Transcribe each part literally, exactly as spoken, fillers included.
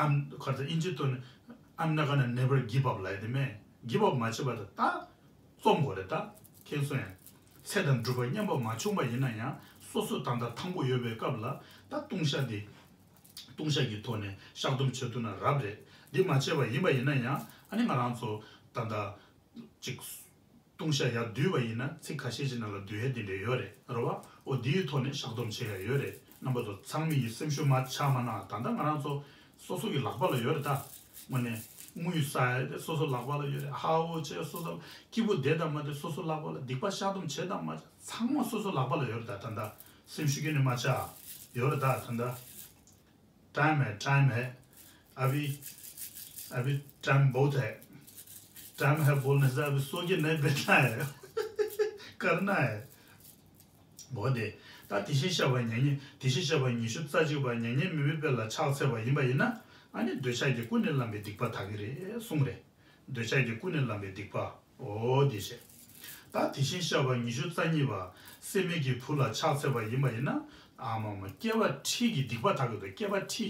I'm- ག་རེ་ཟེར། ཨིན་ཇིའི་ཐོག་ནས། I'm not gonna never give up ལབ་ཡ་དེ་མེད། Give up མ་བྱེད་པ་དང་ད་རྩོམ་དགོས་རེད། ད་ཁྱེད་སོང་ཡང་ཚེ་དང་སྒྲུབ་པ་མཉམ་པ་མ་བྱུང་བ་ཡིན་ན་ཡང་སོ་སོ་ད་ལྟ་ཐང་པོ་ཡོད་པའི་སྐབས་ལ་ད་ལྟུང་བཤགས་འདི། ལྟུང་བཤགས་ཀྱི་ཐོག་ནས་བཤགས་སྡོམ་བྱེད་ཐུབ་ན་རབ་རེད། འདི་མ་བྱས་པ་ཡིན་པ་ཡིན་ན་ཡང་ཨ་ནི་ང་རང་ཚོ་ད་ལྟ་ཅིག་ལྟུང་བཤགས་ཡར་བསྡུས་པ་ཡིན་ན་ཚིག་ཁ་ཤས་ཅིག་ནང་ལ་བསྡུ་ཡས་དེ་འདྲ་ཡོད་རེད། རེད་བ། འོ་འདིའི་ཐོག་ནས་བཤགས་སྡོམ་བྱེད་ཡ་ཡོད་རེད། རྣམ་པ་ཚོ་ཚང་མས་ཡི་སེམས་ཤུགས་མ་ཆག་མ་གནང་། ད་ལྟ་ང་རང་ཚོ་སོ་སོ་གི་ལག་པ་ལ་ཡོད་རེད་ད། དངོས་གནས་དངུལ་བསགས་ཡ་དེ་སོ་སོ་ལག་པ་ལ་ཡོད་རེད། ཧ་འོ་བྱས་སོ་སོ་སྐྱིད་པོ་བསྡད་དང་མ་བསྡད་སོ་སོ་ལག་པ་ལ། སྡིག་པ་བཤགས་སྡོམ་བྱས་དང་མ་བྱས་ཚང་མ་སོ་སོ་ལག་པ་ལ་ཡོད་རེད་ད། ད་ལྟ་སེམས་ཤུགས་ཀྱི་ནས་མ་ཆག་ཡོད་རེད་ད། ད་ལྟ། टाइम है, टाइम है। अभी, अभी टाइम बहुत है। टाइम है बोलने से अभी सो के नहीं बैठना है। करना है। འོ་དེ། ད་དེ་བཞིན་གཤེགས་པ་མྱ་ངན། དེ་བཞིན་གཤེགས་པ་ཉི་ཤུ་རྩ་གཅིག་པ་མྱ་ངན་མེད་པའི་དཔལ་ལ་ཕྱག་འཚལ་བ་ཡིན་པ་ཡིན་ན། ཨ་ནི་འདོད་ཆགས་ཀྱིས་ཀུན་ནས་བརླམས་པའི་སྡིག་པ་དག་གི་རེད་གསུངས་རེད། འདོད་ཆགས་ཀྱིས་ཀུན་ནས་བརླམས་པའི་སྡིག་པ། འོ་དེ་བྱས། ད་དེ་བཞིན་གཤེགས་པ་ཉི་ཤུ་རྩ་གཉིས་པ་སྲེད་མེད་ཀྱི་བུ་ལ་ཕྱག་འཚལ་བ་ཡིན་པ་ཡིན་ན། ཨ་མ་མ་བསྐལ་པ་ཁྲི་གི་སྡིག་པ་དག་གི་འདུག་བསྐལ་པ་ཁྲི།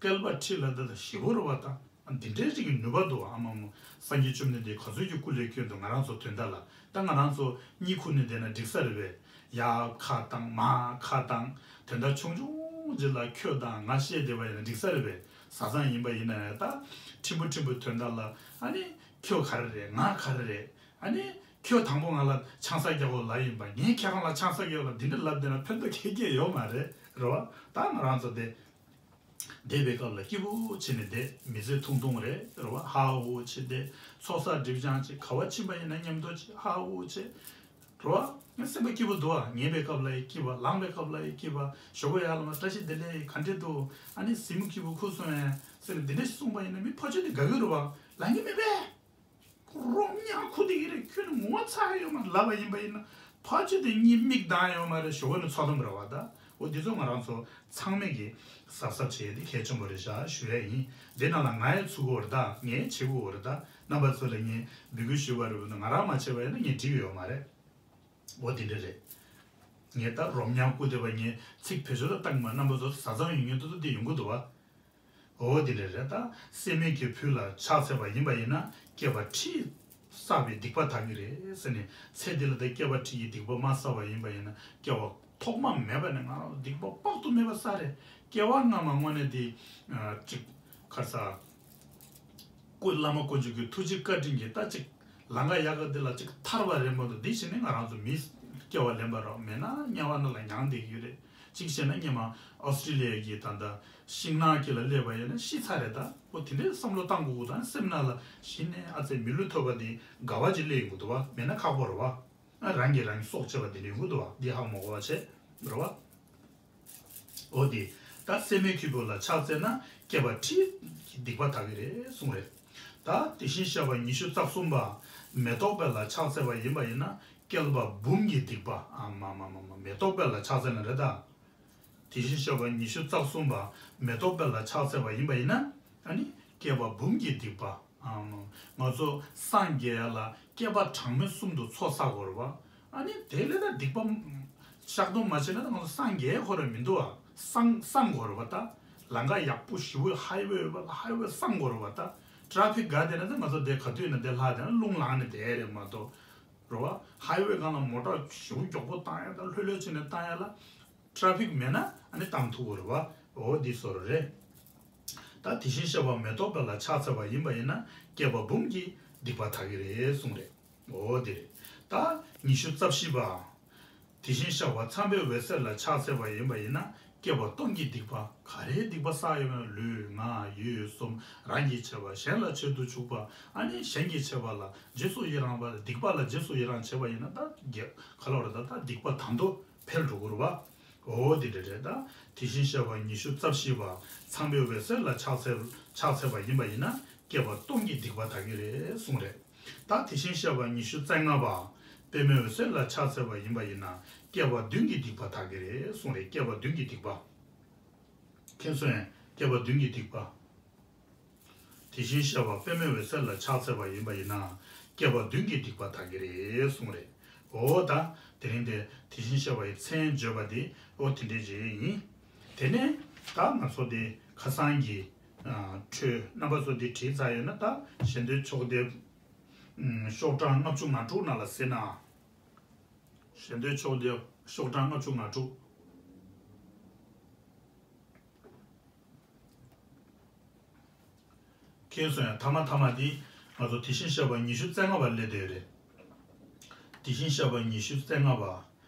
བསྐལ་པ་ཁྲི་ལ་ད་ལྟ་ཞེ་པོ་རེད་བ་ད། འདི་འདྲའི་ཅིག་གི་ནུས་པ་འདུག་ཨ་མ་མ། སངས་རྒྱས་བཅོམ་ལྡན་འདས་ག་ཚོད་ཀྱི་སྐུ་ལས་བསྐྱོན་འདུག་ང་རང་ཚོ་དོན་དག་ལ། ད་ང་རང་ཚོ་གཉིད་ཁུག་ནས་བསྡད་ན་འགྲིག་ས་རེད་པས། ཡར་ཁ་བཏང་མར་ཁ་བཏང་། དོན་དག་ཆུང་ཆུང་ཅིག་ལ་ཁྱོད་དང་ང་བཤད་བསྡད་པ་ཡིན་ན་འགྲིག་ས་རེད་པས། བཟའ་ཚང་ཡིན་པ་ཡིན་ན་ཡང་ད་ཕྲན་བུ་ཕྲན་བུ་དོན་དག་ལ་ཨ་ནི་ཁྱོད་ག་རེ་རེད། ང་ག་རེ་རེད། ཨ་ནི་ཁྱོད་དང་པོ་ང་ལ་ཆང་ས་རྒྱག་དགོས་ལབ་ཡིན་པ། ངས་ཁྱེད་རང་ལ་ཆང་ས་རྒྱག་ལ་འདི་འདྲ་ལབ་བསྡད་ན་ཕན་ཐོགས་ག་གེ་ཡོད་མ་རེད། རེད་བ། ད་ང་རང་ཚོ་དེ་བསྡད་པའི་སྐབས་ལ་སྐྱིད་པོ་བྱས་ནས་བསྡད། མི་ཚེ་ཐུང་ཐུང་རེད། རེད་བ། ཧ་ཧུ་བྱས་བསྡད། ཚོགས་བསགས་སྒྲིབ་སྦྱང་བྱས། ག་བ་ཕྱིན་པ་ཡིན་ན་མཉམ་དུ་བྱས། ཧ་ཧུ་བྱས། རེད་བ། ངའི་སེམས་པ་སྐྱིད་པོ་འདུག་ཨ། ཉལ་བའི་སྐབས་ལ་ཡང་སྐྱིད་པ། ལངས་པའི་སྐབས་ལ་ཡང་སྐྱིད་པ། ཞོགས་པ་ཡར་ལངས་བཀྲ་ཤིས་བདེ་ལེགས། ག་འདྲས་འདུག་ཨ་ནི་གཟིགས་མོ་སྐྱིད་པོ་ཁུག་སོང་ངས་ཟེར་ནས་འདི་འདྲས་ཞིག་གསུངས་པ་ཡིན་ན་མི་ཕལ་ཆེར་དེ་དགའ་གི་རེད་བ། ལངས་ཀྱི་མེད་པས། རོ་མྱགས་ཁུག་བསྡད་ཀྱི་རེད། ཁྱོད་ནི་ངོ་ཚ་ཡོད་མ་ལབ་པ་ཡིན་པ་ཡིན་ན་ཕལ་ཆེར་དེ་གཉིད་མིག་གདངས་ཡོད་མ་རེད། ཞོགས་པ་ནི་ཚོགས་ཐོན་པ་རེད་བ་ད། འོ་འདི་ཚོ་ང་རང་ཚོ་ཚང་མས་ཀྱི་གཟབ་གཟབ་བྱེད་ཡས་དེ་གལ་ཆེན་པོ་རེད་ཤག་ཞུ་ཡས་ཡིན། འདི་ནང་ལ་ང་ཡང་ཚུད་དགོས་རེད་ད། ངས་བྱེད་དགོས་རེད་ད། རྣམ་པ་ཚོ་ལ་ངས་འབོད་སྐུལ་ཞུས་པ་རེད་འདུག་ང་རང་མ་བྱས་པ་ཡིན་ན་ངས་འགྲིག་གི་ཡོད་མ་རེད། འོ་དེ་འདྲ་རེད། ངས་ད་རོ་མྱགས་ཁུག་བསྡད་པ་ངས་ཚིག་བེད་སྤྱོད་ད་བཏང་མ། རྣམ་པ་ཚོ་བཟའ་ཚང་ཡོད་མཁན་དེ་ཚོ་འདི་ཡོང་གི་འདུག་བ། འོ་དེ་འདྲ་རེད་ད། སྲེད་མེད་ཀྱི་བུ་ལ་ཕྱག་འཚལ་བ་ཡིན་པ་ཡིན་ན་བསྐལ་པ་ཁྲི་བསགས་པའི་སྡིག་པ་དག་གི་རེད་ཟེར་ནས། ཚེ་འདི་ལ་ད་བསྐལ་པ་ཁྲི་ཡི་སྡིག་པ་མ་བསགས་པ་ཡིན་པ་ཡིན་ན་བསྐལ་པ་ཐོག་མ་མེད་པ་ནས་ང་རང་སྡིག་པ་དཔག་ཏུ་མེད་པ་བསགས་རེད། སྐྱེ་བ་སྔ་མ་དངོས་གནས་དེ་ཅིག་ག་རེ་ཟ། ཀུན་བླ་མ་དཀོན་མཆོག་གི་ཐུགས་རྗེ་བཀའ་དྲིན་གྱིས་ད་ཅིག་ལམ་ཁ་ཡག་ག་འདི་ལ་ཅིག་ཐར་བ་རེད་མ་གཏོགས། འདི་བྱས་ནས་ང་རང་ཚོ་མི་སྐྱེ་བ་ལེན་པ་རོགས་མེད་ན་དམྱལ་བ་ནང་ལ་མྱང་བསྡད་ཀྱི་ཡོད་རེད། གཅིག་བྱས་ན་སྔོན་མ་ཨོ་སི་ཀྲི་ལི་ཡ་གི་ད་ལྟ་ཤིང་ནགས་དཀྱིལ་ལ་སླེབས་པ་ཡིན་ན་ཤི་ཚར་རེད་ད། འོ་དེ་འདྲའི་བསམ་བློ་བཏང་དགོས་ཀྱི་འདུག་ད་སེམས་ནང་ལ་གཞི་ནས་ཨ་ཙི་མི་ལུས་ཐོབ་པ་དེ་དགའ་བ་ཅིག་སླེབས་ཡོང་གི་འདུག་བ། མེད་ན་ཁག་པོ་རེད་བ། ཨ་རང་གིས་རང་གི་སྲོག་བཅད་པ་དེ་འདྲ་ཡོང་གི་འདུག་བ། འདི་ཧ་གོ་མ་གོ་བ་བྱས། རེད་བ། འོ་དེ། ད་སྲེད་མེད་ཀྱི་བུ་ལ་ཕྱག་འཚལ་ན་བསྐལ་པ་ཁྲི་ཡི་སྡིག་པ་དག་གི་རེད་གསུངས་རེད། ད་དེ་བཞིན་གཤེགས་པ་ཉི་ཤུ་རྩ་གསུམ་པ་མེ་ཏོག་དཔལ་ལ་ཕྱག་འཚལ་བ་ཡིན་པ་ཡིན་ན་བསྐལ་པ་འབུམ་གྱི་སྡིག་པ། ཨ་མ་མ་མ་མ། མེ་ཏོག་དཔལ་ལ་ཕྱག་འཚལ་ན་རེད་ད། དེ་བཞིན་གཤེགས་པ་ཉི་ཤུ་རྩ་གསུམ་པ་མེ་ཏོག་དཔལ་ལ་ཕྱག་འཚལ་བ་ཡིན་པ་ཡིན་ན། ཨ་ནི་བསྐལ་པ་འབུམ་གྱི་སྡིག་པ། ཨ་ང་ཚོ་སངས་རྒྱས་ཡ་ལ་བསྐལ་པ་གྲངས་མེད་གསུམ་དུ་ཚོགས་བསགས་དགོས་རེད་བ། ཨ་ནི་དེ་ལས་ད་སྡིག་པ་བཤགས་སྡོམ་མ་བྱས་ན་ད་ང་ཚོ་སངས་རྒྱས་ཁོ་རང་མི་འདུག་བ། སངས་སངས་དགོས་རེད་བ་ད། ལམ་ཁ་ཡག་པོ་ཞེ་པོ་ཧའི་ཝེ་ཡོད་པ་ལ་ཧའི་ཝེ་སངས་དགོས་རེད་བ་ད། ཊ་ཕིག་འགག་བསྡད་ན་ད་ང་ཚོ་དེ་ག་དུས་ཡིན་ན་དེ་ལྷག་བསྡད་ན་རླུང་ལངས་ནས་བསྡད་རེད་མ་གཏོགས། རེད་བ། ཧའི་ཝེ་སྒང་ལ་མོ་ཊ་ཞེ་པོ་མགྱོགས་པོ་བཏང་ཡ་ད་ལྷོད་ལྷོད་བྱས་ནས་བཏང་ཡ་ལ། ཊ་ཕིག་མེད་ན་ཨ་ནི་བཏང་ཐུབ་ཀྱི་རེད་བ། འོ་འདི་བཟོ་འདྲ་རེད། ད་དེ་བཞིན་གཤེགས་པ་མེ་ཏོག་དཔལ་ལ་ཕྱག་འཚལ་བ་ཡིན་པ་ཡིན་ན་བསྐལ་པ་འབུམ་གྱི་སྡིག་པ་དག་གི་རེད་གསུངས་རེད། འོ་འདི་རེད། ད་ཉི་ཤུ་རྩ་བཞི་པ། དེ་བཞིན་གཤེགས་པ་ཚངས་པའི་འོད་ཟེར་ལ་ཕྱག་འཚལ་བ་ཡིན་པ་ཡིན་ན་བསྐལ་པ་སྟོང་གི་སྡིག་པ། ག་རེའི་སྡིག་པ་བསགས་ཡོད་ན། ལུས་ངག་ཡིད་གསུམ་རང་གིས་བྱས་པ། གཞན་ལ་བྱེད་དུ་བཅུག་པ། ཨ་ནི་གཞན་གྱིས་བྱས་པ་ལ་རྗེས་སུ་ཡི་རང་བ། སྡིག་པ་ལ་རྗེས་སུ་ཡི་རང་བྱས་པ་ཡིན་ན་ད་ག་ལ་བར་ད་ད་སྡིག་པ་དང་དུ་འཕེལ་འགྲོ་གི་རེད་བ། འོ་དེ་འདྲ་རེད་ད། དེ་བཞིན་གཤེགས་པ་ཉི་ཤུ་རྩ་བཞི་པ་ཚངས་པའི་འོད་ཟེར་ལ་ཕྱག་འཚལ་ཕྱག་འཚལ་བ་ཡིན་པ་ཡིན་ན་བསྐལ་པ་སྟོང་གི་སྡིག་པ་དག་གི་རེད་གསུངས་རེད། ད་དེ་བཞིན་གཤེགས་པ་ཉི་ཤུ་རྩ་ལྔ་པ་པདྨའི་འོད་ཟེར་ལ་ཕྱག་འཚལ་བ་ཡིན་པ་ཡིན་ན་བསྐལ་པ་བདུན་གྱི་སྡིག་པ་དག་གི་རེད་གསུངས་རེད། བསྐལ་པ་བདུན་གྱི་སྡིག་པ། མཁྱེན་སོང་ངས། བསྐལ་པ་བདུན་གྱི་སྡིག་པ། དེ་བཞིན་གཤེགས་པ་པདྨའི་འོད་ཟེར་ལ་ཕྱག་འཚལ་བ་ཡིན་པ་ཡིན་ན་བསྐལ་པ་བདུན་གྱི་སྡིག་པ་དག་གི་རེད་གསུངས་རེད། འོ་ད་དེ་རིང་དེ་དེ་བཞིན་གཤེགས་པ་ཡི་མཚན་བརྗོད་པ་དེ་འོ་དེ་འདྲས་ཅིག་ཡིན། དེ་ནས་ད་ང་ཚོ་དེ་ཁ་སང་གི་ འཕྲོས་རྣམ་པ་ཚོ་འདི་བྲིས་ཚར་ཡོད་ན། ད་ཞལ་འདོན་ཕྱོགས་སྡེབ་ཤོག་གྲངས་ལྔ་བཅུ་ང་དྲུག་ནང་ལ་གཟིགས་ན། ཞལ་འདོན་ཕྱོགས་སྡེབ་ཤོག་གྲངས་ལྔ་བཅུ་ང་དྲུག་མཁྱེན་སོང་ཡ། ཐ་མ་ཐ་མ་འདི་ང་ཚོ་དེ་བཞིན་གཤེགས་པ་ཉི་ཤུ་རྩ་ལྔ་པ་སླེབས་བསྡད་ཡོད་རེད། དེ་བཞིན་གཤེགས་པ་ཉི་ཤུ་རྩ་ལྔ་པ།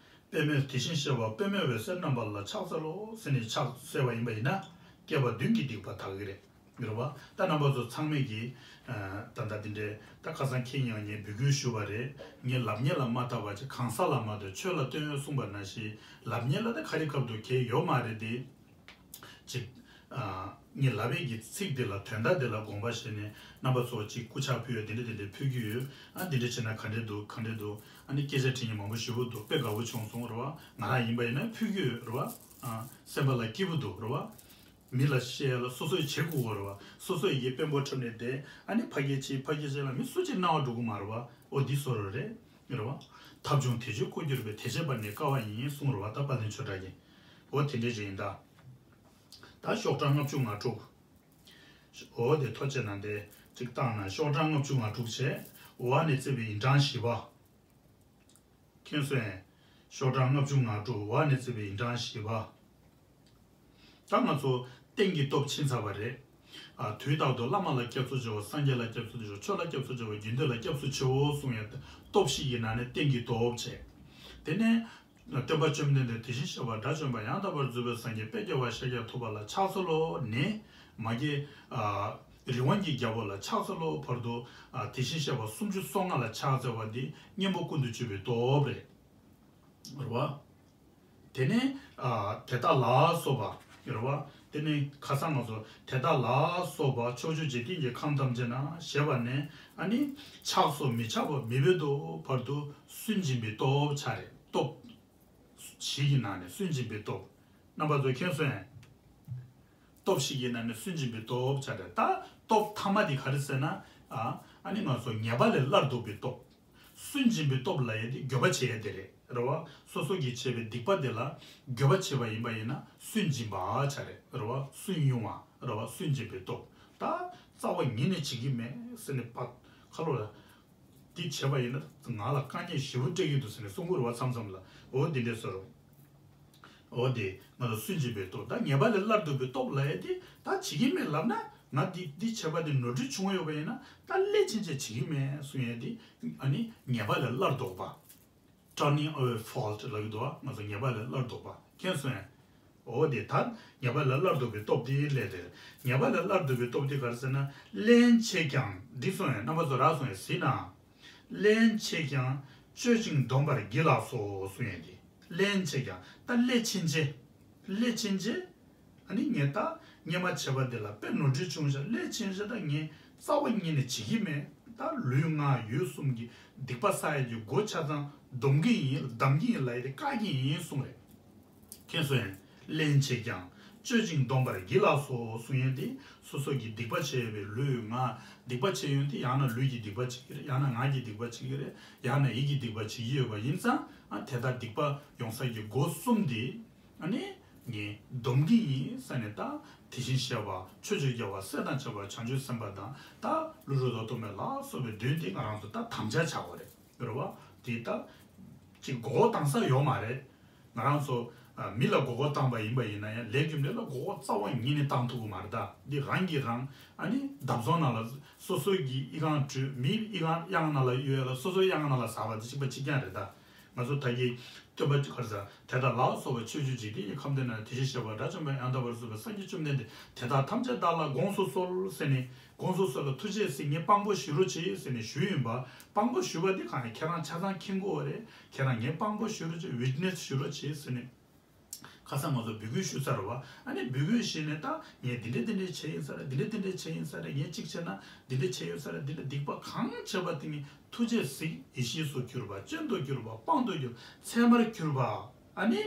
དཔེ་མེད་དེ་བཞིན་གཤེགས་པ་དཔེ་མེད་འོད་གསལ་རྣམ་པ་ལ་ཕྱག་འཚལ་ལོ་ཟེར་ནས་ཕྱག་འཚལ་བ་ཡིན་པ་ཡིན་ན། བསྐལ་པ་བདུན་གྱི་སྡིག་པ་དག་གི་རེད། རེད་བ། ད་རྣམ་པ་ཚོ་ཚང་མས་ཀྱིས། ད་ལྟ་འདི་འདྲའི་ད་ཁ་སང་ཁྱེད་ཉིད་ངས་འབོད་སྐུལ་ཞུས་པ་རེད། ངས་ལབ་ཉན་ལ་མ་བལྟ་བར་ཅིག་གང་ཟག་ལ་མ་ལྟོས་ཆོས་ལ་ལྟོས་གསུངས་པ་ནང་བཞིན། ལབ་ཉན་ལ་ད་ག་རེ་སྐབས་དུ་གལ་ཡོད་མ་རེད་དེ། ཅིག་ཨ། ངས་ལབ་པའི་གི་ཚིག་འདི་ལ་དོན་དག་འདི་ལ་དགོངས་པ་བཞེས་ནས་རྣམ་པ་ཚོ་ཅིག་སྐུ་ཕྱག་ཕུལ་ཡ་འདི་འདྲ་འདི་འདྲ་ཕུལ་གྱི་ཡོད། ཨ། འདི་འདྲ་བྱས་ན་ག་འདྲ་འདུག་ག་འདྲ་འདུག་ཨ་ནི་སྐད་ཆ་དྲི་མཁན་མང་པོ་ཞེ་པོ་འདུག་དཔེ་དགའ་པོ་བྱུང་སོང་རེད་བ། ང་རང་ཡིན་པ་ཡིན་ན་ཕུལ་གྱི་ཡོད་རེད་བ། ཨ། སེམས་པ་ལ་སྐྱིད་པོ་འདུག་རེད་བ། མི་ལ་བཤད་ཡ་ལ་སོ་སོས་བྱེད་དགོས་རེད་བ། སོ་སོ་ཡི་གེ་དཔོན་པོ་འཁྲབ་ནས་བསྡད། ཨ་ནི་ཕ་གིར་ཕྱིན་ཕ་གིར་ཕྱིན་ལ་མི་སུ་གཅིག་སྣང་བ་འགྲོ་གི་མ་རེད་བ། ཨོ་འདི་བཟོ་འདྲ་རེད། རེད་བ། ཐབས་བྱུང་དེ་ཆོས་སྐུར་གྱུར་པའི། དེ་བྱེད་པ་ནི་དཀའ་བ་ཡིན་གསུངས་རེད་བ། ད་དཔལ་ལྡན་ཆོས་གྲགས་ཀྱིས། འོ་དེ་འདྲས་ཅིག་ཡིན་ད། ད་ཤོག་གྲངས་ལྔ་བཅུ་ང་དྲུག་འོ་དེ་ཐོ་ཆེ་ན་དེ་གཅིག་བཏང་ན་ཤོག་གྲངས་ལྔ་བཅུ་ང་དྲུག་བྱས། འོག་ནས་བརྩིས་པའི་ཡིན་གྲངས་བཞི་པ། མཁྱེན་སོང་ངས། ཤོག་གྲངས་ལྔ་བཅུ་ང་དྲུག་འོག་ནས་བརྩིས་པའི་ཡིན་གྲངས་བཞི་པ། ད་ང་ཚོ་རྟེན་གྱི་སྟོབས་ཕྱིན་ཚར་བ་རེད། ཨ། དུས་རྟག་ཏུ་བླ་མ་ལ་སྐྱབས་སུ་མཆིའོ། སངས་རྒྱས་ལ་སྐྱབས་སུ་མཆིའོ། ཆོས་ལ་སྐྱབས་སུ་མཆིའོ། དགེ་འདུན་ལ་སྐྱབས་སུ་མཆིའོ་གསུང་ཡ་སྟོབས་བཞི་ཡི་ནང་ནས་རྟེན་གྱི་སྟོབས་བྱས། དེ་ནས་སྟོན་པ་བཅོམ་ལྡན་འདས་དེ་བཞིན་གཤེགས་པ་དགྲ་བཅོམ་པ་ཡང་དག་པར་རྫོགས་པའི་སངས་རྒྱས་དཔལ་རྒྱལ་བ་ཤཱཀྱ་ཐུབ་པ་ལ་ཕྱག་འཚལ་ལོ་ནས་མ་གི། ཨ། རི་དབང་གི་རྒྱལ་པོ་ལ་ཕྱག་འཚལ་ལོ་བར་དུ། ཨ། དེ་བཞིན་གཤེགས་པ་སུམ་ཅུ་སོ་ལྔ་ལ་ཕྱག་འཚལ་བ་འདི་གཉེན་པོ་ཀུན་ཏུ་སྤྱོད་པའི་སྟོབས་རེད། རེད་བ། དེ་ནས། ཨ། དེ་དག་ལ་སོགས་པ། རེད་བ། དེ་ནས་ཁ་སང་ང་ཚོ་དེ་དག་ལ་སོགས་པ་ཕྱོགས་བཅུའི་འཇིག་རྟེན་གྱི་ཁམས་ཐམས་ཅད་ན་ཞེས་པ་ནས། ཨ་ནི་ཆགས་སོགས་མི་ཆགས་པ་མེད་པའི་དོ་བར་དུ་སུན་འབྱིན་པའི་སྟོབས་ཆགས་རེད། སྟོབས་བཞི་ཡི་ནང་ནས་སུན་འབྱིན་པའི་སྟོབས། རྣམ་པ་ཚོ་མཁྱེན་སོང་ངས། སྟོབས་བཞི་ཡི་ནང་ནས་སུན་འབྱིན་པའི་སྟོབས་ཆགས་རེད། ད་སྟོབས་ཐ་མ་དེ་ག་རེ་ཟེར་ན། ཨ། ཨ་ནི་ང་ཚོ་ཉེས་པ་ལས་སླར་ལྡོག་པའི་སྟོབས། སུན་འབྱིན་པའི་སྟོབས་ལབ་ཡས་དེ་འགྱོད་པ་བྱེད་ཡས་དེ་རེད། རེད་བ། སོ་སོ་གིས་བྱས་པའི་སྡིག་པ་དེ་ལ་འགྱོད་པ་བྱས་པ་ཡིན་པ་ཡིན་ན་སུན་འབྱིན་པ་ཆགས་རེད། རེད་བ། སུན་དབྱུང་བ། རེད་བ། སུན་འབྱིན་པའི་སྟོབས། ད་རྩ་བ་ཉིད་ནས་བྱེད་ཀྱི་མེད་ཟེར་ནས་པ། ཁ་ལོ་ལ། འདི་བྱས་པ་ཡིན་ན་ང་ལ་དཀའ་ངལ་ཞེ་པོ་སྤྲད་ཀྱི་འདུག་ཟེར་ནས་གསུང་གི་རེད་བ། མཚམས་མཚམས་ལ། འོ་འདི་འདྲས་ཟེར་རོ། འོ་དེ་ང་ཚོ་སུན་འབྱིན་པའི་སྟོབས། ད་ཉེས་པ་ལས་སླར་ལྡོག་པའི་སྟོབས་ལབ་ཡས་དེ། ད་བྱེད་ཀྱི་མེད་ལབ་ན། ང་འདི་འདི་བྱས་པ་དེ་ནོར་འཁྲུལ་བྱུང་ཡོད་པ་ཡིན་ན་ད་སླད་ཕྱིན་ཆད་བྱེད་ཀྱི་མེད་གསུང་ཡས་དེ། ཨ་ནི་ཉེས་པ་ལས་སླར་ལྡོག་པ། Turning away fault ལབ་ཀྱི་འདུག་བ། ང་ཚོ་ཉེས་པ་ལས་སླར་ལྡོག་པ། མཁྱེན་སོང་ངས། འོ་དེ་ད་ཉེས་པ་ལས་སླར་ལྡོག་པའི་སྟོབས་དེ་སླད་དེ། ཉེས་པ་ལས་སླར་ལྡོག་པའི་སྟོབས་དེ་ག་རེ་ཟེར་ན། སླན་ཆད་ཀྱང་། འདི་སོང་ངས། རྣམ་པ་ཚོ་རག་སོང་ངས་གཟིགས་ན། སླན་ཆད་ཀྱང་གཅོད་ཅིང་སྡོམ་པར་བགྱིད་ལགས་སོ་གསུང་ཡས་དེ། སླན་ཆད་ཀྱང་། ད་སླད་ཕྱིན་ཆད། སླད་ཕྱིན་ཆད། ཨ་ནི་ངས་ད་སྔོན་མ་བྱས་པ་དེ་ལ་དཔེ་ནོར་འཁྲུལ་བྱུང་ཤག་སླད་ཕྱིན་ཆད་ད་ངས་རྩ་བ་ཉིད་ནས་བྱེད་ཀྱི་མེད། ད་ལུས་ངག་ཡིད་གསུམ་གྱི་སྡིག་པ་བསགས་ཡས་ཀྱི་སྒོ་ཆ་ཚང་སྡོམ་གྱི་ཡིན། བསྡམ་གྱི་ཡིན་ལབ་ཡས་དེ་བཀག་གི་ཡིན་གསུངས་རེད། མཁྱེན་སོང་ངས། སླན་ཆད་ཀྱང་གཅོད་ཅིང་སྡོམ་པར་བགྱིད་ལགས་སོ་གསུང་ཡས་དེ། སོ་སོ་གི་སྡིག་པ་བྱས་ཡོད་པའི་ལུས་ངག་སྡིག་པ་བྱས་ཡོད་དེ། ཡང་ན་ལུས་ཀྱི་སྡིག་པ་བྱེད་ཀྱི་རེད། ཡང་ན་ངག་གི་སྡིག་པ་བྱེད་ཀྱི་རེད། ཡང་ན་ཡིད་ཀྱི་སྡིག་པ་བྱེད་ཀྱི་ཡོད་པ་ཡིན་ཙང་། ཨ། དེ་ལྟར་སྡིག་པ་ཡོང་ས་ཀྱི་སྒོ་གསུམ་དེ། ཨ་ནི་ངས་སྡོམ་གྱི་ཡིན་ཟེར་ནས། ད་དེ་བཞིན་གཤེགས་པ་ཆོས་ཀྱི་རྒྱལ་བ་སྲས་དང་བཅས་པ་བྱང་ཆུབ་སེམས་དཔའ་དང་། ད་ཀླུ་སྒྲུབ་ཟླ་གཏོར་མ་ལ་སོགས་པའི་མདུན་དེ་ང་རང་ཚོ་ད་དམ་བཅའ་བྱ་དགོས་རེད། རེད་བ། དེ་ད་ཅིག་མགོ་སྐོར་བཏང་ས་ཡོད་མ་རེད། ང་རང་ཚོ་མི་ལ་མགོ་སྐོར་བཏང་པ་ཡིན་པ་ཡིན་ན་ཡང་། ལས་རྒྱུ་འབྲས་ལ་མགོ་སྐོར་རྩ་བ་ཉིད་ནས་བཏང་ཐུབ་ཀྱི་མ་རེད། ད་འདི་རང་གིས་རང་། ཨ་ནི་འདབ་ཚོང་ནང་ལ་སོ་སོ་གི་ཨི་ཁུང་བྲུས། མིའི་ཨི་ཁུང་གཡང་ནང་ལ་གཡུག་ཡ་ལ་སོ་སོའི་གཡང་ནང་ལ་ཟགས་པ་དེ་གཅིག་པ་གཅིག་རྐྱང་རེད་ད། ང་ཚོ་ད་གིན་སྟོན་པ་ག་རེ་ཟེར། དེ་དག་ལ་སོགས་པ་ཕྱོགས་བཅུའི་འཇིག་རྟེན་གྱི་ཁམས་འདི་ན་དེ་བཞིན་གཤེགས་པ་དགྲ་བཅོམ་པ་ཡང་དག་པར་རྫོགས་པའི་སངས་རྒྱས་བཅོམ་ལྡན་འདས་དེ་དག་ཐམས་ཅད་བདག་ལ་དགོངས་སུ་གསོལ་ཟེར་ནས། དགོངས་སུ་གསོལ་ལ་ཐུགས་རྗེས་གཟིགས། ངས་དཔང་པོ་ཞུ་རོགས་གྱིས་ཟེར་ནས་ཞུས་ཡིན་པ། དཔང་པོ་ཞུས་པ་འདི་གང་ཡིན་ཁྱེད་རང་ཆ་ཚང་མཁྱེན་གྱི་ཡོད་རེད། ཁྱེད་རང་ངས་དཔང་པོ་ཞུ་རོགས་གྱིས། ཝིཊ་ནེ་སི་ཞུ་རོགས་གྱིས་ཟེར་ནས། ཁ་སང་ང་ཚོ་འབོད་སྐུལ་ཞུས་ཚར་བ། ཨ་ནི་འབོད་སྐུལ་ཞུས་ནས་ད་ངས་འདི་འདྲ་འདི་འདྲ་བྱས་ཡིན་ས་རེད། འདི་འདྲ་འདི་འདྲ་བྱས་ཡིན་ས་རེད། ངས་གཅིག་བྱས་ན་འདི་འདྲ་བྱས་ཡོད་ས་རེད། འདི་འདྲ་སྡིག་པ་གང་བྱས་པ་དེ་ངས་ཐུགས་རྗེས་གཟིགས། ཡེ་ཤེས་སུ་གྱུར་པ། སྤྱན་དུ་གྱུར་པ། དཔང་དུ་གྱུར་པ། ཚད་མར་གྱུར་པ། ཨ་ནི་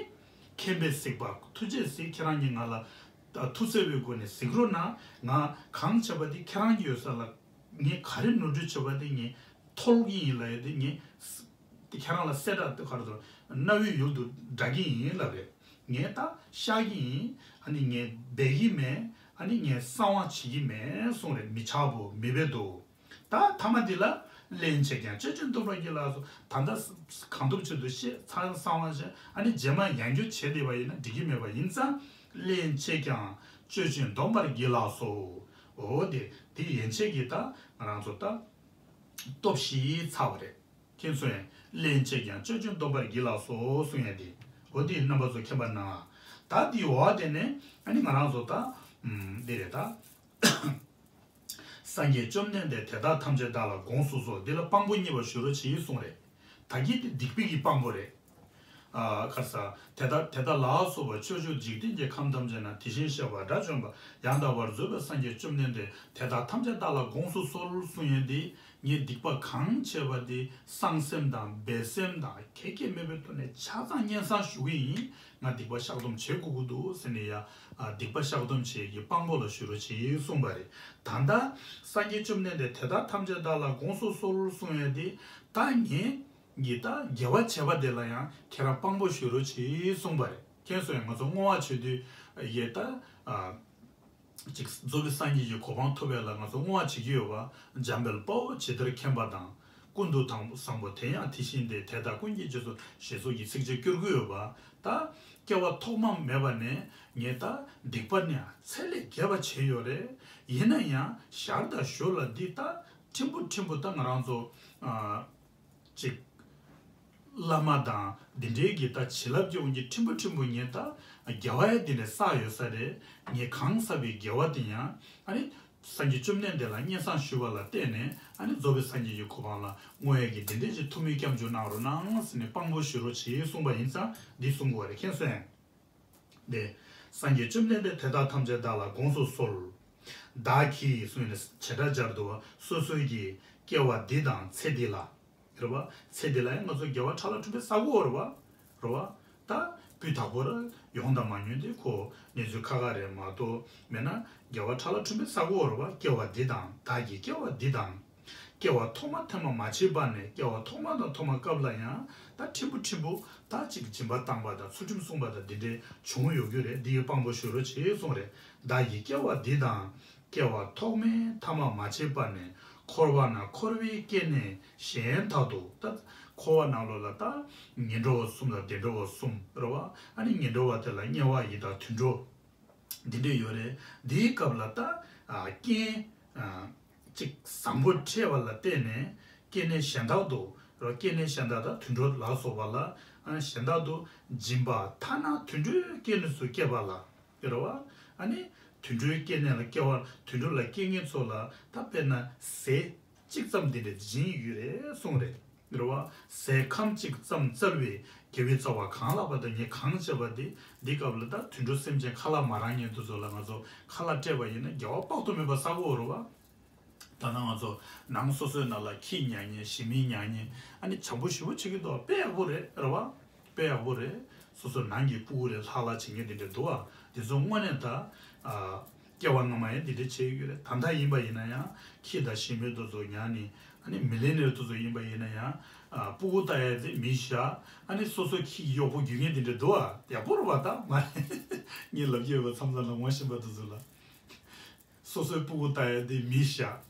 མཁྱེན་པས་གཟིགས་པ། ཐུགས་རྗེས་གཟིགས། ཁྱེད་རང་གཉིས་ང་ལ་ཐུགས་བརྩེ་བའི་སྒོ་ནས་གཟིགས་རོགས་གནང་། ང་གང་བྱས་པ་དེ་ཁྱེད་རང་གི་ཡོད་ས་ལ། ངས་ག་རེ་ནོར་འཁྲུལ་བྱས་པ་དེ་ངས་ཐོལ་གྱི་ཡིན་ལབ་ཡས་དེ། ངས་ཁྱེད་རང་ལ་གསལ་བསྒྲགས་དེ་ག་རེ་ཟེར། རྣ་བའི་ཡུལ་དུ་བསྒྲགས་ཀྱི་ཡིན་ལབ་རེད། ངས་ད་བཤགས་ཀྱི་ཡིན། ཨ་ནི་ངས་སྦས་ཀྱི་མེད། ཨ་ནི་ངས་གསང་བ་བྱེད་ཀྱི་མེད་གསུངས་རེད། མི་ཆགས་པོ་མི་བེད་དོ། ད་ཐ་མ་འདི་ལ་སླན་ཆད་ཀྱང་སྤྱོད་ཆེན་སྟོན་པར་བགྱི་ལགས་སོ། ད་ལྟ་གང་ཐུབ་ཅི་ཐུབ་བཤད་ཚང་གསང་བ་བཤད། ཨ་ནི་རྗེས་མ་ཡང་བསྐྱར་བྱས་བསྡད་པ་ཡིན་ན་འགྲིག་གི་མེད་པ་ཡིན་ཙང་། སླན་ཆད་ཀྱང་སྤྱོད་ཆེན་སྟོན་པར་བགྱི་ལགས་སོ། འོ་དེ་དེ་ཡན་ཆད་ཀྱི་ད་ང་རང་ཚོ་ད་སྟོབས་བཞི་ཚར་བ་རེད། ཁྱེད་ཚོ་ཡང་སླན་ཆད་ཀྱང་སྤྱོད་ཆེན་སྟོན་པར་བགྱི་ལགས་སོ་གསུང་ཡ་དེ། འོ་དེ་རྣམ་པ་ཚོ་མཁྱེན་པ་གནང་ཨ། ད་དེའི་འོག་དེ་ནས་ཨ་ནི་ང་རང་ཚོ་ད་ཨུམ་འདི་རེད་ད། སངས་རྒྱས་བཅོམ་ལྡན་འདས་དེ་དག་ཐམས་ཅད་བདག་ལ་དགོངས་སུ་གསོལ། འདི་ལ་དཔང་པོ་གཉིས་པ་ཞུ་རོགས་བྱེད་གསུངས་རེད། ད་གིན་དེ་སྡིག་པའི་གི་དཔང་པོ་རེད། ཨ་ག་རེ་ཟ། དེ་ལྟར་དེ་ལྟར་ལ་སོགས་པ་ཕྱོགས་བཅུའི་འཇིག་རྟེན་གྱི་ཁམས་ཐམས་ཅད་ན་དེ་བཞིན་གཤེགས་པ་དགྲ་བཅོམ་པ་ཡང་དག་པར་རྫོགས་པའི་སངས་རྒྱས་བཅོམ་ལྡན་འདས་དེ་དག་ཐམས་ཅད་བདག་ལ་དགོངས་སུ་གསོལ་གསུང་ཡས་འདི། ངས་སྡིག་པ་གང་བྱས་པ་དེ་གསང་སེམས་དང་སྦས་སེམས་དང་ཁེ་ཁེ་མེད་པའི་ཐོག་ནས་ཆ་ཚང་སྙན་སེང་ཞུ་གི་ཡིན། ང་སྡིག་པ་བཤགས་སྡོམ་བྱེད་དགོས་ཀྱི་འདུག་ཟེར་ནས་ཡ། ཨ་སྡིག་པ་བཤགས་སྡོམ་བྱེད་ཀྱི་དཔང་པོ་ལ་ཞུ་རོགས་བྱེད་གསུངས་པ་རེད། ད་ལྟ་སངས་རྒྱས་བཅོམ་ལྡན་འདས་དེ་དག་ཐམས་ཅད་བདག་ལ་དགོངས་སུ་གསོལ་གསུང་ཡས་དེ། ད་ངས་ཀྱི་ད་དགེ་བ་བྱས་པ་དེ་ལ་ཡང་ཁྱེད་རང་དཔང་པོ་ཞུ་རོགས་གྱིས་གསུངས་པ་རེད། ཁྱེད་ཚོ་ཡང་ང་ཚོ་བསྔོ་བ་བྱེད་དུས་ཡེ་ད་ཨ་ཅིག་རྫོགས་པའི་སངས་རྒྱས་ཀྱི་གོ་འཕང་ཐོབ་པ་ལ་ང་ཚོ་བསྔོ་བ་བྱེད་ཀྱི་ཡོད་པ། འཇམ་དཔལ་དཔའ་བོས་ཇི་ལྟར་མཁྱེན་པ་དང་། ཀུན་ཏུ་བཟང་པོ་དེ་ཡང་དེ་བཞིན་ཏེ། དེ་དག་ཀུན་གྱི་རྗེས་སུ་ཞེས་སོགས་ཀྱི་ཚིགས་བཅད་བསྐྱོར་གྱི་ཡོད་པ། ད་སྐྱེ་བ་ཐོག་མ་མེད་པ་ནས་ངས་ད་སྡིག་པ་ནི་ཚད་ལས་བརྒལ་བ་བྱས་ཡོད་རེད། ཡིན་ན་ཡང་ཞར་དང་ཞོར་ལ་འདི་ད་ཕྲན་བུ་ཕྲན་བུ་ད་ང་རང་ཚོ་ཨ་ཅིག་བླ་མ་དང་འདི་འདྲའི་གི་ད་བྱིན་རླབས་ཀྱི་དབང་གིས་ཕྲན་བུ་ཕྲན་བུ་ངས་ད་དགེ་བ་ཡང་འདི་འདྲ་བསགས་ཡོད་ས་རེད། ངས་གང་བསགས་པའི་དགེ་བ་དེ་ཡང་ཨ་ནི་སངས་རྒྱས་བཅོམ་ལྡན་འདས་ལ་སྙན་སེང་ཞུ་བ་ལ་བརྟེན་ནས་ཨ་ནི་རྫོགས་པའི་སངས་རྒྱས་ཀྱི་གོ་འཕང་ལ་བསྔོ་ཡས་ཀྱི་འདི་འདྲའི་ཅིག་ཐུགས་སྨོན་སྐྱབས་འཇུག་གནང་རོགས་གནང་ཟེར་ནས་དཔང་པོ་ཞུ་རོགས་བྱེད་གསུངས་པ་ཡིན་ཙང་འདི་གསུང་དགོས་པ་རེད། མཁྱེན་སོང་ངས། ཏེ། སངས་རྒྱས་བཅོམ་ལྡན་འདས་དེ་དག་ཐམས་ཅད་བདག་ལ་དགོངས་སུ་གསོལ། བདག་གིས་གསུངས་ནས་བྱེ་བྲག་སྦྱར་དུ་བ་སོ་སོའི་གི་སྐྱེ་བ་འདི་དང་ཚེ་འདི་ལ། རེད་བ། ཚེ་འདི་ལ་ཡང་ང་ཚོ་དགེ་བ་ཕྲ་ལ་ཕྲུམ་པའི་བསགས་ཀྱི་ཡོད་རེད་བ། རེད་བ། ད་སྤུས་དག་པོ་ར་ཡོང་དང་མ་མྱོང་དེ་ཁོ་གནས་ཚུལ་ཁག་ཁག་རེད་མ་གཏོགས་མེད་ན་དགེ་བ་ཕྲ་ལ་ཕྲུམ་པའི་བསགས་ཀྱི་ཡོད་རེད་བ། སྐྱེ་བ་འདི་དང་བདག་གི་སྐྱེ་བ་འདི་དང་། སྐྱེ་བ་ཐོག་མ་ཐེངས་མ་མ་མཆིས་པ་ནས་སྐྱེ་བ་ཐོག་མ་དང་ཐོག་མ་སྐབས་ལ་ཡང་ད་ཕྲན་བུ་ཕྲན་བུ་ད་ཅིག་སྦྱིན་པ་བཏང་པ་དང་ཚུལ་ཁྲིམས་བསྲུངས་པ་དང་འདི་འདྲའི་བྱུང་ཡོད་རྒྱུ་རེད། འདི་ཡི་དཔང་པོ་ཞུ་རོགས་བྱེད་གསུངས་རེད། བདག་གི་སྐྱེ་བ་འདི་དང་སྐྱེ་བ་ཐོག་མའི་ཐ་མ་མ་མཆིས་པ་ནས་འཁོར་བ་ན་འཁོར་བའི་སྐྱེ་གནས་གཞན་དག་ཏུ་ད་འཁོར་བ་ནང་ལོགས་ལ་ད་ངན་འགྲོ་བ་གསུམ་དང་བདེ་འགྲོ་བ་གསུམ་རེད་བ། ཨ་ནི་ངན་འགྲོ་བ་དེ་ལ་དམྱལ་བ་ཡི་དྭགས་དུད་འགྲོ། འདི་འདྲས་ཡོད་རེད། འདིའི་སྐབས་ལ་ད་ཨ་རྐྱེན་ཨ་ཅིག་བཟང་པོ་འཕྲད་པ་ལ་བརྟེན་ནས་སྐྱེ་གནས་གཞན་དག་ཏུ་རོ། སྐྱེ་གནས་གཞན་དག་དང་དུད་འགྲོ་ལ་སོགས་པ་ལ་ཨ་གཞན་དག་ཏུ་སྦྱིན་པ་ཐ་ན་དུད་འགྲོའི་སྐྱེ་གནས་སུ་སྐྱེས་པ་ལ་རེད་བ། ཨ་ནི་དུད་འགྲོའི་སྐྱེ་གནས་ལ་སྐྱེ་བ་དུད་འགྲོ་ལ་སྐྱེ་མཁན་ཚོ་ལ་ད་དཔེར་ན་ཟས་གཅིག་ཙམ་འདི་འདྲས་སྦྱིན་ཡོད་རེད་གསུངས་རེད། རེད་བ། ཟས་ཁམ་གཅིག་ཙམ་བསྩལ་བའི་དགེ་བའི་རྩ་བ་གང་ལགས་པ་དང་ངས་གང་བྱས་པ་དེ་འདི་སྐབས་ལ་ད་དུད་འགྲོ་སེམས་ཅན་ཁ་ལག་མ་རག་མཁན་དེ་ཚོ་ལ་ང་ཚོ་ཁ་ལག་སྤྲད་པ་ཡིན་ན་དགེ་བ་དཔག་ཏུ་མེད་པ་བསགས་ཀྱི་ཡོད་རེད་བ། ད་ནང་ང་ཚོ་ནང་སོ་སོའི་ནང་ལ་ཁྱི་ཉར་མཁན་ཞི་མི་ཉར་མཁན་ཨ་ནི་བྱམས་པོ་ཞེ་པོ་བྱེད་ཀྱི་འདུག་དཔེ་ཡག་པོ་རེད་རེད་བ། དཔེ་ཡག་པོ་རེད། སོ་སོ་ནང་གི་སྤུ་གུ་རེད་ལྷག་ལྷག་བྱེད་མཁན་དེ་འདྲ་འདུག་བ། དེ་ཚོ་དངོས་གནས་ད་ཨ་སྐྱེ་བ་སྔ་མ་ཡང་དེ་འདྲ་བྱས་ཡོད་རེད། ད་ལྟ་ཡིན་པ་ཡིན་ན་ཡང་ཁྱི་དང་ཞི་མི་དེ་ཚོ་ཉར་ནས་ཨ་ནི་མི་ལི་ནེར་དེ་ཚོ་ཡིན་པ་ཡིན་ན་ཡང་ཨ་སྤུ་གུ་ལྟ་ཡ་དེ་མི་བཞག་ཨ་ནི་སོ་སོ་ཁྱི་གཡོག་པོ་རྒྱུག་མཁན་དེ་འདྲ་འདུག་བ། ཡག་པོ་རེད་བ། ད་མ་རེད། ངས་ལབ་ཀྱི་ཡོད་པ་མཚམས་མཚམས་ལ་ངོ་ཤེས་པ་དེ་ཚོ་ལ། སོ་སོའི་སྤུ་གུ་ལྟ་ཡ་དེ་མི་བཞག་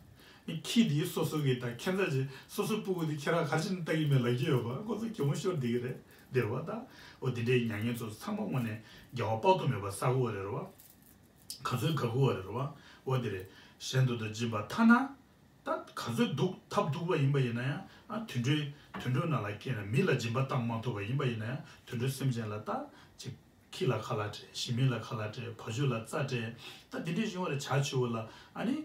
ཁྱི་དེ་སོ་སོ་གི་ད་ཁྱད་མཚར་ཅིག་སོ་སོའི་སྤུ་གུ་དེ་ཁྱེད་རང་ག་རེ་བྱས་ནས་ལྟ་གི་མེད་ལབ་ཀྱི་ཡོད་པ། ཁོ་ཚོ་གད་མོ་ཤོར་བསྡད་ཀྱི་རེད། འདིར་བ་ད། འོ་དེ་འདྲའི་མྱ་ངན་ཚོ་ཚང་མ་དངོས་གནས་དགེ་བ་དཔག་ཏུ་མེད་པ་བསགས་ཀྱི་ཡོད་རེད་བ། ག་ཚོད་དགའ་གི་ཡོད་རེད་བ། འོ་དེ་རེད། གཞན་དུ་ད་སྦྱིན་པ་ཐ་ན། ད་ག་ཚོད་སྡུག་ཐབས་སྡུག་པ་ཡིན་པ་ཡིན་ན་ཡང་ཨ་དུད་འགྲོའི་དུད་འགྲོ་ནང་ལ་སྐྱེས་ན་མི་ལ་སྦྱིན་པ་བཏང་མ་ཐུབ་པ་ཡིན་པ་ཡིན་ན་ཡང་དུད་འགྲོ་སེམས་ཅན་ལ་ད་ཅིག་ཁྱི་ལ་ཁ་ལག་སྤྲད། ཞི་མི་ལ་ཁ་ལག་སྤྲད། བ་ཕྱུགས་ལ་རྩྭ་སྤྲད། ད་དེ་འདྲའི་བྱུང་བ་རེད། བྱ་བྱིའུ་ལ་ཨ་ནི་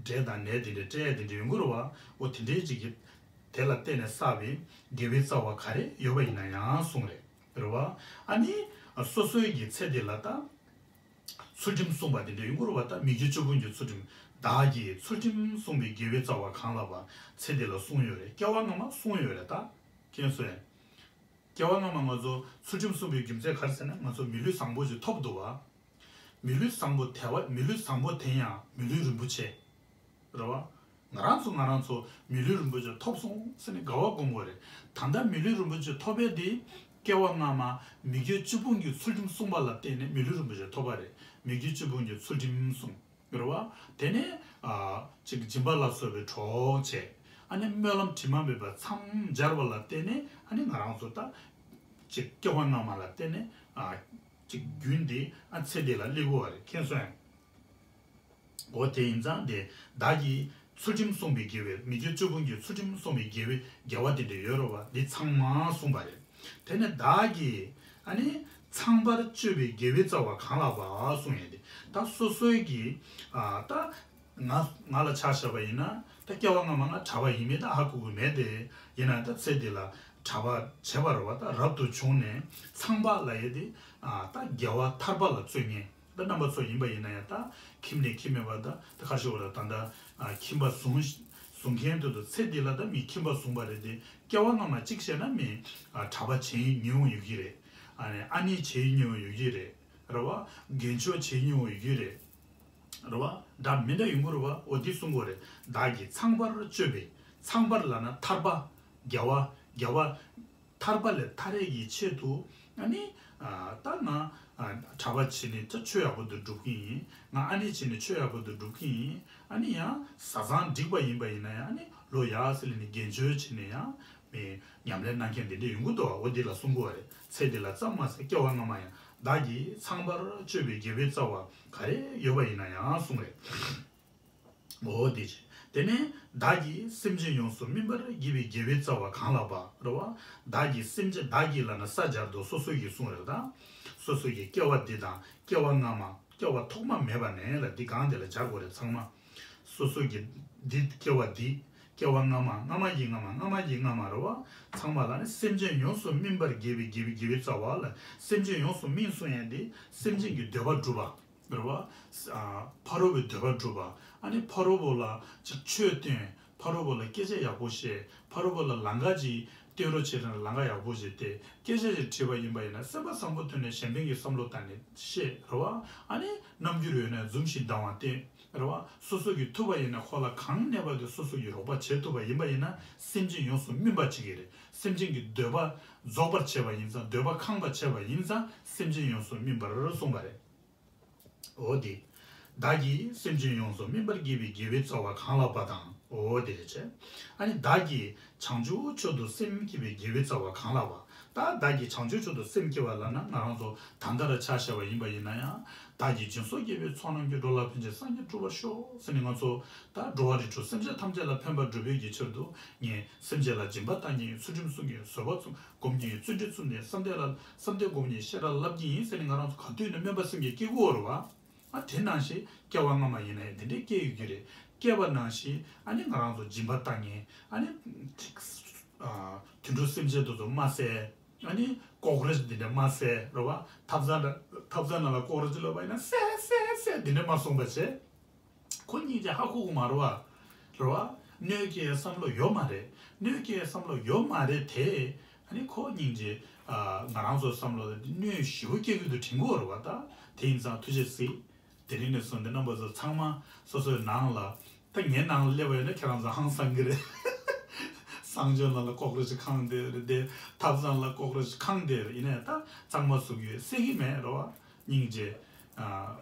འབྲས་དང་ནས་དེ་འདྲའི་སྤྲད་ཡ་དེ་འདྲ་ཡོང་གི་རེད་བ། འོ་དེ་འདྲའི་ཅིག་གི་དེ་ལ་བརྟེན་ནས་བསགས་པའི་དགེ་བའི་རྩ་བ་ག་རེ་ཡོད་པ་ཡིན་ན་ཡང་གསུངས་རེད། རེད་བ། ཨ་ནི་སོ་སོའི་གི་ཚེ་འདི་ལ་ད་ཚུལ་ཁྲིམས་བསྲུངས་པ་དེ་འདྲ་ཡོང་གི་རེད་བ། ད་མི་དགེ་བཅུ་སྤོང་གི་ཚུལ་ཁྲིམས། བདག་གིས་ཚུལ་ཁྲིམས་བསྲུངས་པའི་དགེ་བའི་རྩ་བ་གང་ལགས་པ། ཚེ་འདི་ལ་བསྲུངས་ཡོད་རེད། སྐྱེ་བ་སྔ་མ་བསྲུངས་ཡོད་རེད་ད། མཁྱེན་སོང་ངས། སྐྱེ་བ་སྔ་མ་ང་ཚོ་ཚུལ་ཁྲིམས་བསྲུངས་པའི་རྒྱུ་མཚན་ག་རེ་ཟེར་ན་ང་ཚོ་མི་ལུས་བཟང་པོ་ཞིག་ཐོབ་འདུག་བ། མི་ལུས་བཟང་པོ་དེ་བ་མི་ལུས་བཟང་པོ་དེ་ཡང་མི་ལུས་རིན་པོ་ཆེ། རེད་བ། ང་རང་ཚོ་ང་རང་ཚོ་མི་ལུས་རིན་པོ་ཆེ་ཐོབ་སོང་ཟེར་ནས་དགའ་བ་སྒོམ་དགོས་རེད། ད་ལྟ་མི་ལུས་རིན་པོ་ཆེ་ཐོབ་པའི་དེ་སྐྱེ་བ་སྔ་མ་མི་དགེ་བཅུ་སྤོང་གི་ཚུལ་ཁྲིམས་བསྲུངས་པ་ལ་བརྟེན་ནས་མི་ལུས་རིན་པོ་ཆེ་ཐོབ་པ་རེད། མི་བསྐྱོད་ཆོས་དཔོན་གྱི་ཚུལ་ཁྲིམས་བསྲུང་། རེད་བ། དེ་ནས་ཨ་ཅིག་སྦྱིན་པ་ལ་སོགས་པའི་གྲོགས་བྱས། ཨ་ནི་སྨོན་ལམ་དྲི་མ་མེད་པ་མཚམས་སྦྱར་བ་ལ་བརྟེན་ནས་ཨ་ནི་ང་རང་ཚོ་ད་ཅིག་སྐྱེ་བ་སྔ་མ་ལ་བརྟེན་ནས་ཨ་ཅིག་རྒྱུན་དེ་ཨ་ཚེ་འདི་ལ་སླེབས་དགོས་པ་རེད། མཁྱེན་སོང་ཡང་། འོ་དེ་ཡིན་ཙང་དེ་བདག་གིས་ཚུལ་ཁྲིམས་བསྲུངས་པའི་དགེ་བས། མི་བསྐྱོད་ཆོས་དཔོན་གྱི་ཚུལ་ཁྲིམས་བསྲུངས་པའི་དགེ་བའི་དགེ་བ་དེ་འདྲ་ཡོད་རེད་བ། འདི་ཚང་མ་བསྲུངས་པ་རེད། དེ་ནས་བདག་གིས་ཨ་ནི་ཚངས་པར་སྤྱོད་པའི་དགེ་བའི་རྩ་བ་གང་ལགས་པ་གསུངས་ཡོད་དེ། ད་སོ་སོའི་གི་ཨ་ད་ང་ང་ལ་ཆ་བཞག་པ་ཡིན་ན་ད་སྐྱེ་བ་སྔ་མ་ང་གྲྭ་པ་ཡིན་མིན་ད་ཧ་གོ་གི་མེད་དེ། ཡིན་ན་ད་ཚེ་འདི་ལ་གྲྭ་པ་བྱས་པ་རེད་བ། ད་རབ་ཏུ་བྱུང་ནས་ཚངས་པ་ལབ་ཡས་དེ་ཨ་ད་དགེ་བ་ཐར་པ་ལ་བརྩོན་མཁན། ད་རྣམ་པ་ཚོ་ཡིན་པ་ཡིན་ན་ཡང་ད་ཁྱིམ་ནས་ཁྱིམ་མེད་པ་ད་ད་ག་རེ་ཞུ་དགོས་རེད། ད་ད་ཨ་ཁྱིམ་པ་བཟུང་བཟུང་མཁན་དེ་ཚོ་ཚེ་འདི་ལ་ད་མི་ཁྱིམ་པ་བཟུང་པ་རེད་དེ། སྐྱེ་བ་སྔ་མ་གཅིག་བྱས་ན་མི་ཨ་གྲྭ་པ་བྱེད་མྱོང་ཡོད་ཀྱི་རེད། ཨ་ནི་ཨ་ནེ་བྱེད་མྱོང་ཡོད་ཀྱི་རེད། རེད་བ། རྒན་ཆོས་བྱེད་མྱོང་ཡོད་ཀྱི་རེད། རེད་བ། འདྲ་མི་འདྲ་ཡོང་གི་རེད་བ། འོ་འདི་གསུང་གི་རེད། བདག་གིས་ཚངས་པར་སྤྱོད་པའི། ཚངས་པར་ལབ་ན་ཐར་པ། དགེ་བ། དགེ་བ། ཐར་པ་ལས་ཐར་ཡས་ཀྱི་ཆེད་དུ་ཨ་ནི་ཨ་ད་ང་ཨ་གྲྭ་པ་བྱས་ནས་ད་ཆོས་ཡག་པོ་འདི་སྒྲུབ་ཀྱི་ཡིན། ང་ཨ་ནེ་བྱས་ནས་ཆོས་ཡག་པོ་འདི་སྒྲུབ་ཀྱི་ཡིན། ཨ་ནི་ཡང་བཟའ་ཚང་འགྲིག་པ་ཡིན་པ་ཡིན་ན་ཡང་ཨ་ནི་ལོ་ཡག་ཟེར་ལས་ནས་རྒན་ཆོས་བྱས་ནས་ཡང་མི་ཉམས་ལེན་གནང་མཁན་དེ་འདྲ་ཡོང་གི་འདུག་འོ་འདི་ལ་གསུང་གི་རེད། ཚེ་འདི་ལ་ཙམ་མ་ཟད་སྐྱེ་བ་སྔ་མ་ཡང་བདག་གིས་ཚངས་པར་སྤྱོད་པའི་དགེ་བའི་རྩ་བ་ག་རེ་ཡོད་པ་ཡིན་ན་ཡང་གསུང་རེད། འོ་དེ་བྱས། དེ་ནས་བདག་གིས་སེམས་ཅན་ཡོངས་སུ་སྨིན་པར་བགྱིས་པའི་དགེ་བའི་རྩ་བ་གང་ལགས་པ། རེད་བ། བདག་གིས་སེམས་ཅན། བདག་གིས་ལབ་ན་ས་སྦྱར་དུས་སོ་སོ་ཡིས་གསུངས་རེད་ད། སོ་སོ་ཡི་སྐྱེ་བ་འདི་དང་སྐྱེ་བ་སྔ་མ། སྐྱེ་བ་ཐོག་མ་མེད་པ་ནས་ལ་འདི་གང་དེ་ལ་སྦྱར་དགོས་རེད་ཚང་མ། སོ་སོ་གི་འདི་སྐྱེ་བ་འདི། སྐྱེ་བ་སྔ་མ། སྔ་མ་ཡི་སྔ་མ། སྔ་མ་ཡི་སྔ་མ་རེད་བ། ཚང་མ་ལ་ནི་སེམས་ཅན་ཡོངས་སུ་སྨིན་པར་བགྱིས་པའི་དགེ་བའི་དགེ་བའི་རྩ་བ་ལ། སེམས་ཅན་ཡོངས་སུ་སྨིན་གསུང་ཡས་འདི་སེམས་ཅན་གྱི་འདོད་པ་སྒྲུབ་པ། རེད་བ། ཨ་ཕ་རོལ་པོའི་འདོད་པ་སྒྲུབ་པ། ཨ་ནི་ཕ་རོལ་པོ་ལ་ཅིག་ཆོས་སྟོན། ཕ་རོལ་པོ་ལ་སྐད་ཆ་ཡག་པོ་བཤད། ཕ་རོལ་པོ་ལ་ལམ་ཁ་ཅིག་སྟོན་རོགས་བྱེད་ན་ལམ་ཁ་ཡག་པོ་ཅིག་སྟེ། སྐད་ཆ་ཅིག་དྲིས་པ་ཡིན་པ་ཡིན་ན་སེམས་པ་བཟང་པོ་ཐོག་ནས་གཞན་ཕན་གྱི་བསམ་བློ་བཏང་ནས་བཤད་རེད་བ། ཨ་ནི་རྣམ་འགྱུར་ཡོད་ན་འཛུམ་ཞིག་ལྡང་བ་བསྟན་རེད་བ། སོ་སོ་གིས་ཐུབ་པ་ཡིན་ན་ཁོ་ལ་གང་གནས་པ་དེ་སོ་སོ་གིས་རོགས་པ་བྱེད་ཐུབ་པ་ཡིན་པ་ཡིན་ན་སེམས་ཅན་ཡོངས་སུ་སྨིན་པ་བྱེད་ཀྱི་རེད། སེམས་ཅན་གྱི་འདོད་པ་རྫོགས་པར་བྱས་པ་ཡིན་ཙང་། འདོད་པ་ཁེངས་པར་བྱས་པ་ཡིན་ཙང་སེམས་ཅན་ཡོངས་སུ་སྨིན་པར་གསུངས་པ་རེད། འོ་དེ། བདག་གིས་སེམས་ཅན་ཡོངས་སུ་སྨིན་པར་བགྱིས་པའི་དགེ་བའི་རྩ་བ་གང་ལགས་པ་དང་། འོ་དེ་རེད་བྱས། ཨ་ནི་བདག་གིས་བྱང་ཆུབ་མཆོག་ཏུ་སེམས་བསྐྱེད་པའི་དགེ་བའི་རྩ་བ་གང་ལགས་པ། ད་བདག་གིས་བྱང་ཆུབ་མཆོག་ཏུ་སེམས་བསྐྱེད་པ་ལབ་ན་ང་རང་ཚོ་ད་ལྟ་ར་ཆ་བཞག་པ་ཡིན་པ་ཡིན་ན་ཡང་། བདག་གིས་སྦྱིན་སོགས་བགྱིས་པའི་ཚོགས་རྣམས་ཀྱིས། འགྲོ་ལ་ཕན་ཕྱིར་སངས་རྒྱས་འགྲུབ་པར་ཤོག་ཟེར་ནས་ང་ཚོ་ད་འགྲོ་བ་རིགས་དྲུག་སེམས་ཅན་ཐམས་ཅད་ལ་ཕན་པ་སྒྲུབ་པའི་གི་ཕྱིར་དུ་ངས་སེམས་ཅན་ལ་སྦྱིན་པ་བཏང་གི་ཡིན། ཚུལ་ཁྲིམས་སྲུང་གི་ཡིན། བཟོད་པ་བསྒོམ་གི་ཡིན། བརྩོན་འགྲུས་བརྩམས་ནས་བསམ་གཏན་ལ་བསམ་གཏན་སྒོམ་གྱི་ཡིན། ཤེས་རབ་བསླབ་ཀྱི་ཡིན་ཟེར་ནས་ང་རང་ཚོ་ག་དུས་ནས་སྨོན་པ་སེམས་ཀྱིས་སྐྱེ་དགོས་རེད་བ། ཨ་དེ་ནང་བཞིན་སྐྱེ་བ་སྔ་མ་ཡིན་ན་ཡང་དེ་འདྲའི་སྐྱེ་ཡོད་ཀྱི་རེད། སྐྱེས་པ་ནང་བཞིན་ཨ་ནི་ང་རང་ཚོ་སྦྱིན་པ་བཏང་མཁན། ཨ་ནི་ཨ་དུད་འགྲོ་སེམས་ཅན་དེ་ཚོ་དམར་བསད། ཨ་ནི་ཀོག་རོ་ཆི་འདི་འདྲ་དམར་བསད་རེད་བ། ཐབ་ཚང་ནང་ཐབ་ཚང་ནང་ལ་ཀོག་རོ་ཆི་ལོག་པ་ཡིན་ན་བསད་བསད་བསད་འདི་འདྲ་མ་གསུངས་པ་བྱས། ཁོ་སྙིང་རྗེ་ཧ་གོ་གི་མ་རེད་བ། རེད་བ། གནོད་སྐྱེལ་བསམ་བློ་ཡོད་མ་རེད། གནོད་སྐྱེལ་བསམ་བློ་ཡོད་མ་རེད་དེ། ཨ་ནི་ཁོ་སྙིང་རྗེ། ཨ་ང་རང་ཚོ་བསམ་བློ་ལ་དེ་གནོད་ཞེ་པོ་སྐྱེལ་གི་འདུག་དྲན་གི་ཡོད་རེད་བ། ད་དེ་ཡིན་ཙང་ཐུགས་རྗེ་གཟིགས། དེ་རིང་ནས་བཟུང་སྟེ་རྣམ་པ་ཚོ་ཚང་མ་སོ་སོའི་ནང་ལ། ད་ངའི་ནང་ལ་སླེབས་པ་ཡིན་ན་ཁྱེད་རང་ཚོ་ཧང་སང་གི་རེད། གསང་སྤྱོད་ནང་ལ་ཀོག་རོ་ཆི་ཁེངས་བསྡད་རེད་དེ། ཐབ་ཚང་ལ་ཀོག་རོ་ཆི་ཁེངས་བསྡད་རེད། ཡིན་ནའི་ད་གཙང་མ་བཟོ་གི་ཡོད་ཟེར་གི་མེད་རེད་བ། སྙིང་རྗེ། ཨ།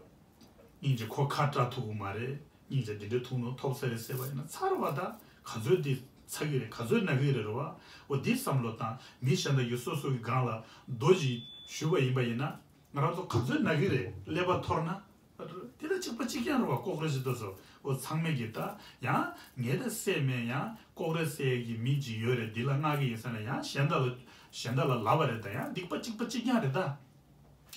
སྙིང་རྗེ་ཁོ་ཁ་བཀྲ་ཐུབ་ཀྱི་མ་རེད། སྙིང་རྗེ་འདི་འདྲའི་ཐུགས་སྣང་ཐོབ་ས་རེད་ཟེར་བ་ཡིན་ན་ཚར་བ་ད་ག་ཚོད་འདི་ཚ་གི་རེད། ག་ཚོད་ན་གི་རེད་རེད་བ། འོ་འདི་བསམ་བློ་བཏང་། མི་གཞན་དག་གིས་སོ་སོ་གི་སྒང་ལ་རྡོ་ཅིག་གཞུས་པ་ཡིན་པ་ཡིན་ན་ང་རང་ཚོ་ག་ཚོད་ན་གི་རེད། ཀླད་པ་འཐོར་ན། དེ་ལ་གཅིག་པ་གཅིག་རྐྱང་རེད་བ། ཀོག་རོ་ཆི་དེ་ཚོ། འོ་ཚང་མས་ཀྱི་ད་ཡང་ངས་ད་བསད་མེད། ཡང་ཀོག་རོ་ཆི་བསད་ཀྱི་མི་ཅིག་ཡོད་རེད། འདི་ལ་མངགས་ཀྱི་ཡིན་ཟེར་ན་ཡང་གཞན་དག་ལ་གཞན་དག་ལ་ལབ་པ་རེད། ད་ཡང་སྡིག་པ་གཅིག་པ་གཅིག་རྐྱང་རེད་ད།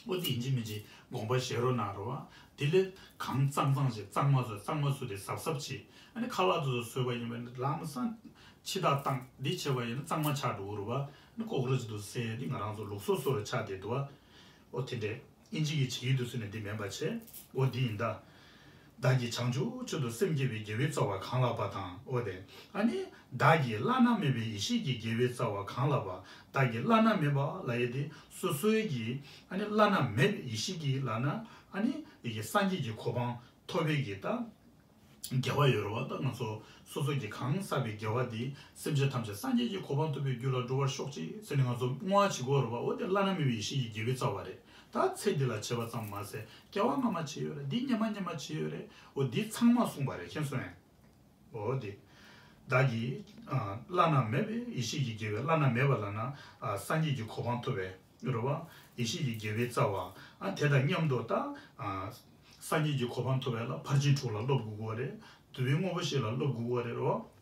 འོ་དེ་ཡིན་གཅིག་མིན་གཅིག་དགོངས་པ་བཞེས་རོགས་གནང་རོགས། དེ་ལས་གང་གཙང་གཙང་ཞིག་གཙང་མ་བཟོས། གཙང་མ་བཟོས་ཏེ་གཟབ་གཟབ་བྱེད། ཨ་ནི་ཁ་ལག་དེ་ཚོ་བཟོས་པ་ཡིན་པ་ཡིན་ན་ལམ་སང་འཆི་བདག་བཏང་འདི་བྱས་པ་ཡིན་ན་གཙང་མ་ཆགས་འགྲོ་གི་རེད་བ། ཨ་ནི་ཀོག་རོ་ཆི་དེ་བསད་དེ་ང་རང་ཚོ་ལུགས་སྲོལ་བཟོ་འདྲ་ཆགས་བསྡད་འདུག་བ། འོ་དེ་འདྲས་ཨིན་ཇི་གི་བྱེད་ཀྱི་འདུག་ཟེར་ནས་འདི་མིན་པ་བྱས། འོ་འདི་ཡིན་ད། བདག་གིས་བྱང་ཆུབ་མཆོག་ཏུ་སེམས་བསྐྱེད་པའི་དགེ་བའི་རྩ་བ་གང་ལགས་པ་དང་། འོ་དེ། ཨ་ནི། བདག་གིས་བླ་ན་མེད་པའི་ཡེ་ཤེས་ཀྱི་དགེ་བའི་རྩ་བ་གང་ལགས་པ། བདག་གིས་བླ་ན་མེད་པ་ལབ་ཡས་དེ་སོ་སོའི་གི། ཨ་ནི་བླ་ན་མེད་པའི་ཡེ་ཤེས་ཀྱི་ལབ་ན། ཨ་ནི། ཡི་གེ་སངས་རྒྱས་ཀྱི་གོ་འཕང་ཐོབ་པའི་གི་ད། དགེ་བ་ཡོད་རེད་བ། ད་ང་ཚོ་སོ་སོ་གིས་གང་བསགས་པའི་དགེ་བ་དེ་སེམས་ཅན་ཐམས་ཅད་སངས་རྒྱས་ཀྱི་གོ་འཕང་ཐོབ་པའི་རྒྱུ་ལ་འགྲོ་བར་ཤོག་ཅིག་ཟེར་ནས་ང་ཚོ་བསྔོ་བ་བྱེད་ཀྱི་ཡོད་རེད་བ། འོ་དེ་བླ་ན་མེད་པའི་ཡེ་ཤེས་ཀྱི་དགེ་བའི་རྩ་བ་རེད། ད་ཚེ་འདི་ལ་བྱས་པ་ཙམ་མ་ཟད་སྐྱེ་བ་སྔ་མ་བྱས་ཡོད་རེད། འདི་སྔོན་མ་སྔོན་མ་བྱས་ཡོད་རེད། འོ་འདི་ཚང་མ་གསུངས་པ་རེད། མཁྱེན་སོང་ངས། འོ་དེ། བདག་གིས་ཨ་བླ་ན་མེད་པའི་ཡེ་ཤེས་ཀྱི་དགེ་བའི། བླ་ན་མེད་པ་ལབ་ན་ཨ་སངས་རྒྱས་ཀྱི་གོ་འཕང་ཐོབ་པའི་རེད་བ། ཡེ་ཤེས་ཀྱི་དགེ་བའི་རྩ་བ། ཨ་དེ་དང་མཉམ་དུ་ད་ཨ་སངས་རྒྱས་ཀྱི་གོ་འཕང་ཐོབ་པའི་ལ་ཕར་ཕྱིན་དྲུག་ལ་སློབ་དགོས་ཀྱི་ཡོད་རེད། བསྡུ་བའི་དངོས་པོ་བཞི་ལ་སློབ་དགོས་ཀྱི་ཡོད་རེད་བ།